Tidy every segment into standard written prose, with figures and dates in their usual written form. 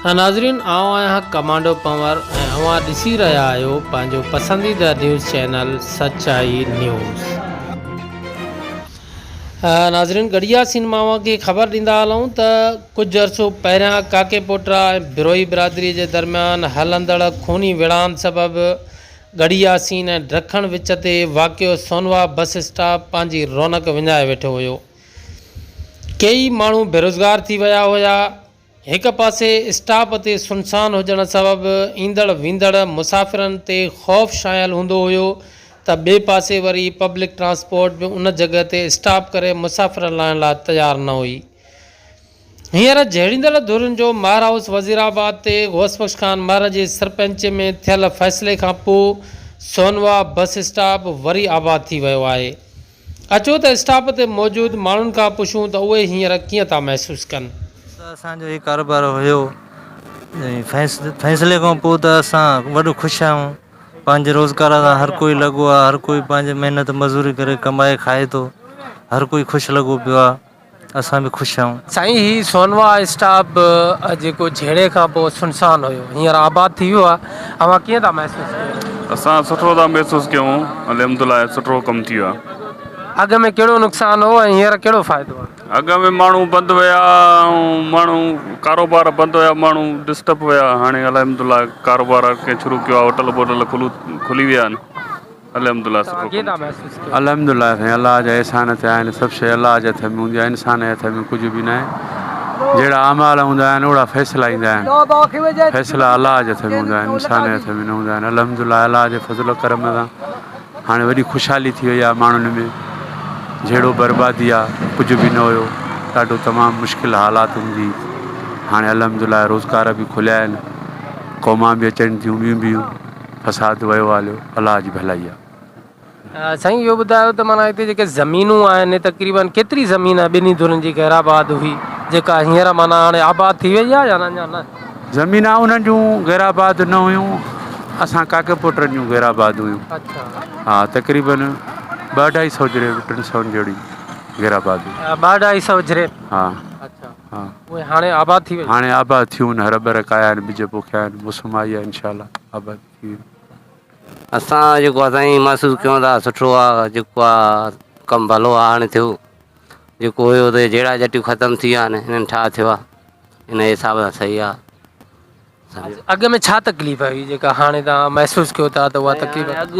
ناظرين آئون آهيان ڪمانڊو پنور ۽ اوهان ڏسي رهيا آهيو پنهنجو پسنديده نيوز چينل سچائي نيوز. ناظرين ڳڙهيا سين مان اوهان کي خبر ڏيندا هلون ته ڪجهه عرصو پهريان ڪاڪي پوٽرا ۽ بروهي برادري جي درميان هلندڙ خوني وڙهاند سبب ڳڙهي ياسين ۽ ڊکڻ وچ تي واقع سونوا بس اسٽاپ پنهنجي رونق وڃائي ويٺو هيو ڪيئي ماڻهو بيروزگار ٿي ويا هيا. هڪ پاسي اسٽاپ تي سنسان هجڻ سبب ايندڙ ويندڙ مسافرن تي خوف ڇانيل هوندو هيو ته ٻئي پاسي وري پبلڪ ٽرانسپورٽ به ان جڳهه تي اسٽاپ ڪري مسافر لاهڻ لاء تيار نه هئي. هينئر جهيڙيندڙ ڌرين جو مهر هائوس وزيرآباد تي غوث بخش خان مهر جي سرپئنچي ۾ ٿيل فيصلي کانپوء سونوا بس اسٽاپ وري آباد ٿي ويو آهي. اچو ته اسٽاپ تي موجود ماڻهن کان پڇون ته اهي هينئر ڪيئن ٿا محسوس ڪن. ته اسان جو هي ڪاروبار هيو ۽ فيصلي کان پوء ته اسان وڏو خوش آهيون پنهنجي روزگار سان هر ڪوئي لڳو آهي هر ڪوئي پنهنجي محنت مزوري ڪري ڪمائي کائي ٿو هر ڪوئي خوش لڳو پيو آهي. اسان به خوش آهيون. سائين هي سونوا اسٽاپ جيڪو جهيڙي کان پوء سنسان هيو هينئر آباد ٿي ويو آهي اوهان ڪيئن ٿا محسوس ڪيو؟ اسان سٺو ٿا محسوس ڪيون الحمدلله سٺو ڪم ٿي ويو آهي. اڳ ۾ ڪهڙو نقصان هو ۽ هينئر ڪهڙو فائدو آهي؟ اڳ ۾ ماڻهو بند ويا ۽ ماڻهو ڪاروبار بند هيا ماڻهو ڊسٽرب هيا هاڻي الحمدلله ڪاروبار ڪنهن شروع ڪيو آهي هوٽل بوٽل کلي ويا آهن. الحمدلله سٺو ڪم ٿيو. الحمدلله سائين الله جا احسان ٿيا آهن سڀ شيء الله جي هٿ ۾ هوندي آهي انسان جي هٿ ۾ ڪجهه به ناهي جهڙا اعمال هوندا آهن اوڙا فيصلا ايندا آهن فيصلا الله جي هٿ ۾ هوندا آهن انسان جي هٿ ۾ نه هوندا آهن الحمدلله الله جي فضل و ڪرم سان هاڻي وڏي خوشحالي ٿي وئي آهي ماڻهن ۾ جهيڙو بربادي آهي ڪجهه به نه هيو ڏاڍو تمام مشڪل حالات هوندي هاڻي الحمدلله روزگار به کليا آهن قومان به اچن ٿيون ٻيون به فساد ويو هليو الله جي ڀلائي آ. سائين اهو ٻڌايو ته معنيٰ هتي جيڪي زمينون آهن تقريبن ڪيتري زمين ٻنهي ڌرين جي غير آباد هئي جيڪا هينئر معنيٰ هاڻي آباد ٿي وئي آهي يا اڃا نه؟ زمينان انهن جون غير آباد نه هيون اسان ڪاڪي پوٽن جون غير آباد هيون ها تقريبن ٻه اڍائي سئو جريب ٽن سون جهڙي غير آباد هئي. ٻه اڍائي سئو جريب ها. اڇا اهي هاڻي آباد ٿي ويون. هاڻي آباد ٿيون آهن هر ٻر ڪايا آهن ٻج پوکيا آهن موسم آئي آهي انشاء الله آباد ٿي وينديون. اسان جيڪو آ سائين محسوس ڪيون ٿا سٺو آ جيڪو آ ڪم ڀلو آ هاڻي ٿيو جيڪو هيو ته جهيڙا جهٽيون ختم ٿي ويا آهن هنن ٺاهه ٿيو آ ان حساب سان صحيح آ. اڳ ۾ ڇا تڪليف هئي جيڪا هاڻي توهان محسوس ڪيو ٿا ته اها تڪليف. اڳ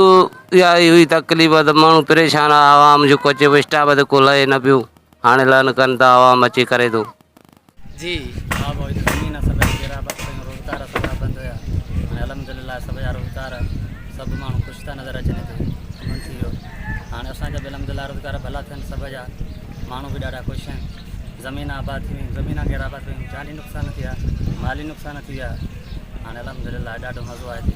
اها ئي هئي تڪليف ته ماڻهو پريشان آ عوام جيڪو اچي پيو اسٽاپ تي ڪو لهي نه پيو هاڻي لهن ڪن ٿا عوام اچي ڪري ٿو. جي. ها ڀائو هتي زمين سڀئي غير آباد پيون روزگار اسان جا بند هيا هاڻي الحمدلله سڀئي جا روزگار سڀ ماڻهو خوش ٿا نظر اچن هتي امن ٿي ويو هاڻي اسان جا به الحمدلله روزگار ڀلا ٿين سڀ جا ماڻهو به ڏاڍا خوش آهن زمين آباد ٿي ويون زمين غير آباد پيون جاني نقصان ٿيا مالي نقصان ٿي ويا هاڻي الحمدلله ڏاڍو مزو آهي هتي.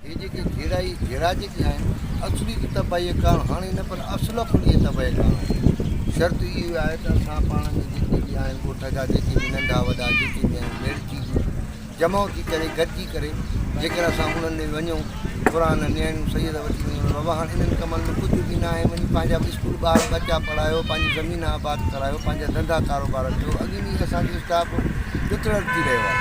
هي جيڪي جهيڙائي جهيڙا جيڪي آهن اصلي ته تباهيء ڪارڻ هاڻي نه پر اصل کان اهي تباهيء ڪارڻ آهن. شرط اهو آهي ته اسان پاڻ ۾ جيڪي به آهن ڳوٺ جا جيڪي به ننڍا وڏا جيڪي به آهن ميڙجي جمع ٿي ڪري گڏجي ڪري جيڪر اسان انهن ڏي وڃون قرآن نياڻيون سيد وٺي وڃون بابا هاڻ انهن ڪمن ۾ ڪجهه به ناهي وڃي پنهنجا اسڪول ٻار ٻچا پڙهايو پنهنجي زمين آباد ڪرايو پنهنجا ڌنڌا ڪاروبار ڪيو اڳ ۾ اسان جو اسٽاف ڏتڙيل ٿي رهيو آهي.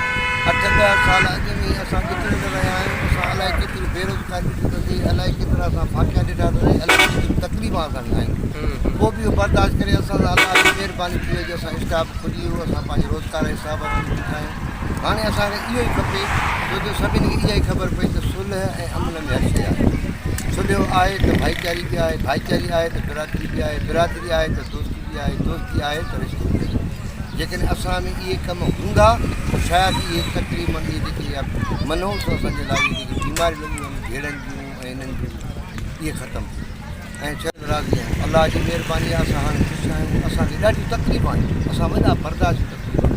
اٺ ڏهه سال اڳ ۾ ئي اسان ڏتڙيل رهيا آهيون. اسان الائي ڪيتريون بيروزگاريون ڏٺيون اٿسين، الائي ڪيترا اسان ڦاڪيا ڏٺا اٿسين، الائي ڪيتريون تڪليفون اسان کي آيون. پوء به اهو برداشت ڪري اسان سان الله جي مهرباني ٿي وئي جو اسان اسٽاف کلي ويو، اسان پنهنجي روزگار جي حساب سان خوش آهيون. هاڻي اسان کي اهو ئي کپي ڇو جو سڀني کي اها ئي خبر پئي ته صلح ۽ امن ۾ هر شيء آهي. صلح آهي ته ڀائيچاري به آهي، ڀائيچاري آهي ته برادري به آهي، برادري آهي ته دوستي به آهي، دوستي آهي ته رشتو به آهي. جيڪڏهن اسان ۾ اهي ڪم هوندا ته شايد اهي تقريبن اهي جيڪي اها منحوس اسان جي لاء اهي جيڪي بيماريون لڳيون آهن جهيڙن جون ۽ انهن جون اهي ختم ٿي ۽ شايد راضي آهيون الله جي مهرباني آهي اسان هاڻي خوش آهيون اسان کي ڏاڍيون تڪليفون آيون اسان وڏا برداشت تڪليفون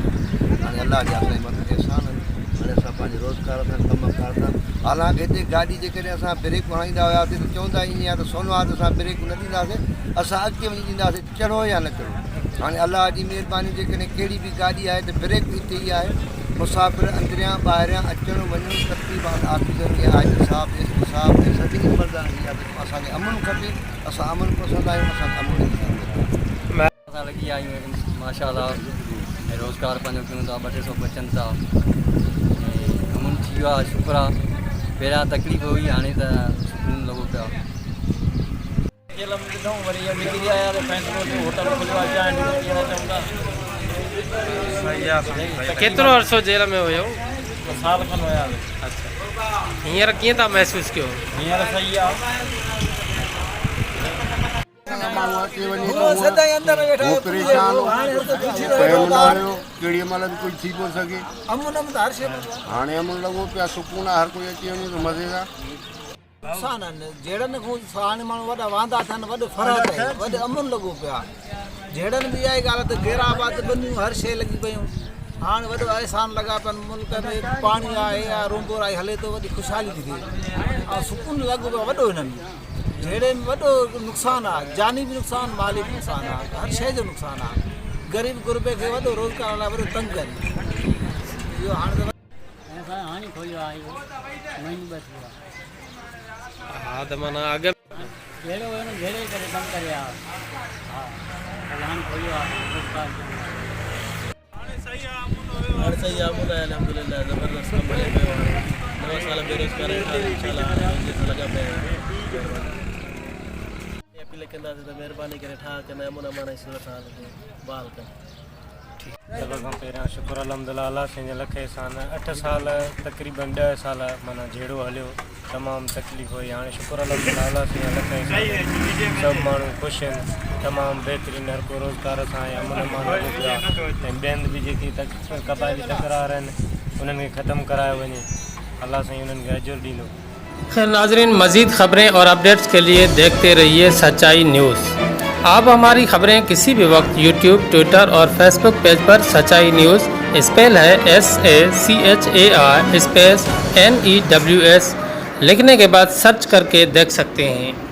هاڻي الله جا اسان جي مٿان احسان آهن هاڻي اسان پنهنجي روزگار سان ڪم ڪار سان حالانڪه هتي گاڏي جيڪڏهن اسان بريڪ هڻائيندا هياسي ته چوندا ائين ها ته سونواد اسان بريڪ نه ڏينداسي اسان اڳتي وڃي ڏينداسي چڙهو يا نه چڙهو هاڻي الله جي مهرباني جيڪڏهن ڪهڙي به گاڏي آهي ته بريڪ اتي ئي آهي مسافر اندريان ٻاهريان اچڻ وڃڻ تقريبان آفيسر کي آء جي صاحب ايس پي صاحب ۽ سڀني عملدارن کي اها ته اسان کي امن کپي اسان امن پسند آهيون اسان کي امن جي ضرورت آهي. اسان لڳي آيون آهن ماشاء الله ۽ روزگار پنهنجو ڪيون ٿا ٻه ٽي سو بچن ٿا ۽ امن ٿي ويو آهي شڪر آهي پهريان تڪليف هئي هاڻي ته سڪون لڳو پيو آهي. ڪيترو عرصو جيل ۾ هيو؟ سال کن هيا. اڇا هينئر ڪيئن ٿا محسوس ڪيو؟ هينئر صحيح آ. ماڻهو اچي وڃي ته هو پريشان هو ٽائيم نه هيو ڪهڙي مهل به ڪجهه ٿي پيو سگهي هاڻي امن لڳو پيو آهي سڪون آهي هر ڪوئي اچي وڃي ٿو مزي سان. نقصان آهن جهيڙن کان هاڻي ماڻهو وڏا واندا ٿيا آهن وڏو فرحت آهي وڏو امن لڳو پيو آهي جهيڙن به اها ئي ڳالهه ته غير آباد ٻنيون هر شيء لڳي پيون هاڻ وڏو احسان لڳا پيا آهن ملڪ ۾ پاڻي آهي رونبو آهي هلي ٿو وڏي خوشحالي ٿي ٿئي ۽ سڪون لڳو پيو آهي وڏو هن ۾ جهيڙي ۾ وڏو نقصان آهي جاني به نقصان مالي به نقصان آهي هر شيء جو نقصان آهي غريب غربي کي وڏو روزگار لاء وڏو تنگ آهن اهو هاڻ ته هاڻي کوليو آهي اهو مهينو ٻه ٿي ويو آهي. ها ته معنيٰ اڳ ۾. جهيڙو هيو نه جهيڙي جي ڪري بند ڪري آ ها پر هاڻي کوليو آ روزگار ٿيو آ. هاڻي صحيح آ امن هيو هاڻي صحيح آ امن آهي الحمدلله زبردست ڪم هلي پيو هاڻي نو سال بيروزگار ويٺا هئاسين انشاء الله هاڻي روزي سان لڳا پيا آهيون مهرباني. اپيل ڪنداسين ته مهرباني ڪري ٺاهه ڪن ۽ امن امان ۽ صورتحال کي بحال ڪن. سڀ کان پهريان شڪر الحمدلله الله سائين جا لک احسان اٺ سال تقريبن ڏهه سال معنيٰ جهيڙو هليو تمام تڪليف هئي هاڻي شڪر الحمدلله الله سائين جا لک احسان سڀ ماڻهو خوش آهن تمام بهترين هر ڪو روزگار سان ۽ امن امان لڳو پيو آهي ۽ ٻين به جيڪي قبائلي تڪرار آهن انهن کي ختم ڪرايو وڃي الله سائين انهن کي اجر ڏيندو. خير ناظرين مزيد خبرين اور اپڊيٽس کے لئے ديکھتے رھيے سچائي نيوز آپ ھماري خبرين کسي بھي وقت يوٽيوب ٽوئٽر اور فيسبوڪ پيج پر سچائي نيوز اسپيل ھي S A C H A I space N E W S لکھني کے بعد سرچ کر کے ديکھ سکتے ھين.